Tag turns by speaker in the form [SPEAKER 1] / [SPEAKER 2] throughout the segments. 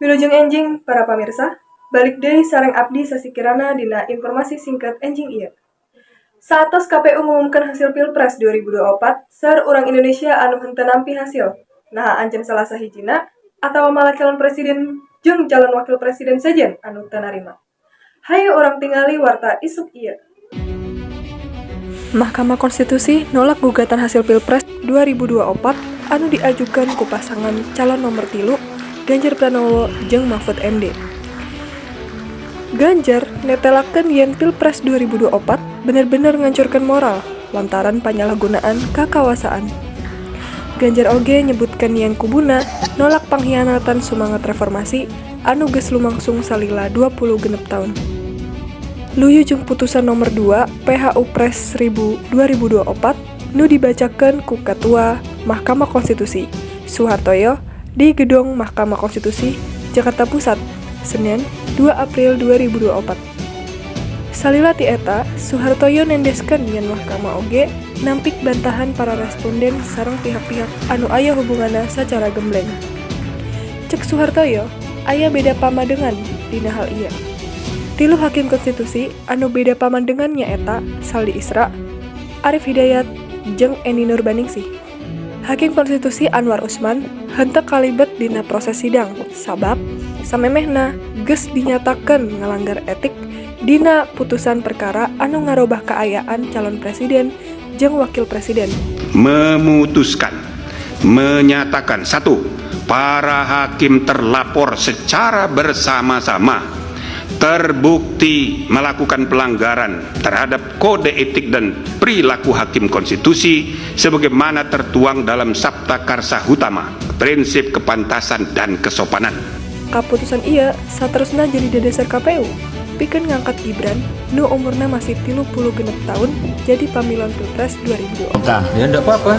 [SPEAKER 1] Wilujeng enjing, para pamirsa, balik deui sareng abdi Sasikirana dina informasi singkat enjing ieu. Saatos KPU ngumumkeun hasil Pilpres 2024, seueur urang Indonesia anu henteu nampi hasil. Naha anjeun salah sahijina atawa malah calon presiden jeung calon wakil presiden sejen anu teu narima. Hayu urang tingali warta isuk ieu. Mahkamah Konstitusi nolak gugatan hasil Pilpres 2024 anu diajukan ku pasangan calon nomor 3 Ganjar Pranowo jeung Mahfud MD. Ganjar netelakeun yen Pilpres 2024 bener-bener ngancurkeun moral lantaran panyalahgunaan kakawasaan. Ganjar oge nyebutkeun yen kubuna nolak panghianatan sumangat reformasi anu geus lumangsung salila 26 taun. Luyu jeung putusan nomor 2 PHU Pres 1000 2024 nu dibacakeun ku Ketua Mahkamah Konstitusi Suhartoyo di Gedung Mahkamah Konstitusi, Jakarta Pusat, Senin 2 April 2024. Salila ti eta, Suhartoyo nendeskeun yen mahkamah oge nampik bantahan para responden sareng pihak-pihak anu aya hubunganna sacara gembleng. Cek Suhartoyo, aya beda pamandengan dina hal ieu. Tilu hakim konstitusi anu beda pamandengan nyaeta Saldi Isra, Arif Hidayat, jeung Enny Nurbaningsih. Hakim Konstitusi Anwar Usman henteu kalibet dina proses sidang sabab samemehna geus dinyatakeun ngalanggar etik dina putusan perkara anu ngarobah kaayaan calon presiden jeung wakil presiden.
[SPEAKER 2] Memutuskan, menyatakan, satu, para hakim terlapor secara bersama-sama terbukti melakukan pelanggaran terhadap kode etik dan perilaku hakim konstitusi sebagaimana tertuang dalam Sapta Karsa Hutama, prinsip kepantasan dan kesopanan.
[SPEAKER 1] Kaputusan ieu saterusna jadi dadasar KPU pikeun ngangkat Gibran nu umurna masih 36 tahun jadi pamilon Pilpres 2024.
[SPEAKER 3] Ya enggak apa-apa.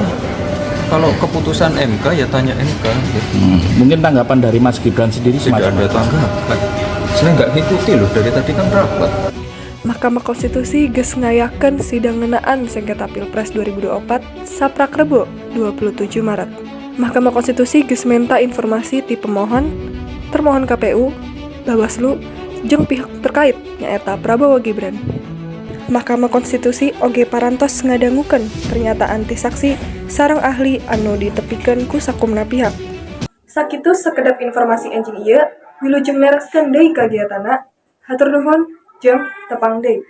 [SPEAKER 3] Kalau keputusan MK ya tanya MK. Gitu.
[SPEAKER 4] Mungkin tanggapan dari Mas Gibran sendiri
[SPEAKER 3] Tidak
[SPEAKER 4] semacam
[SPEAKER 3] ada
[SPEAKER 4] apa?
[SPEAKER 3] Tanggapan. Saya nggak ngikuti loh, dari tadi kan rapat.
[SPEAKER 1] Mahkamah Konstitusi geus ngayakeun sidang ngeunaan sengketa Pilpres 2024 saprak Rebo 27 Maret. Mahkamah Konstitusi geus menta informasi ti pemohon, termohon KPU, Bawaslu, jeung pihak terkait nyaeta Prabowo Gibran. Mahkamah Konstitusi oge parantos ngadangukeun pernyataan ti saksi sareng ahli anu ditepikeun ku sakumna pihak. Sakitu sakedap informasi enjing ieu, wilujeng neraskeun deui kagiatanna. Hatur nuhun jeung tepang deui.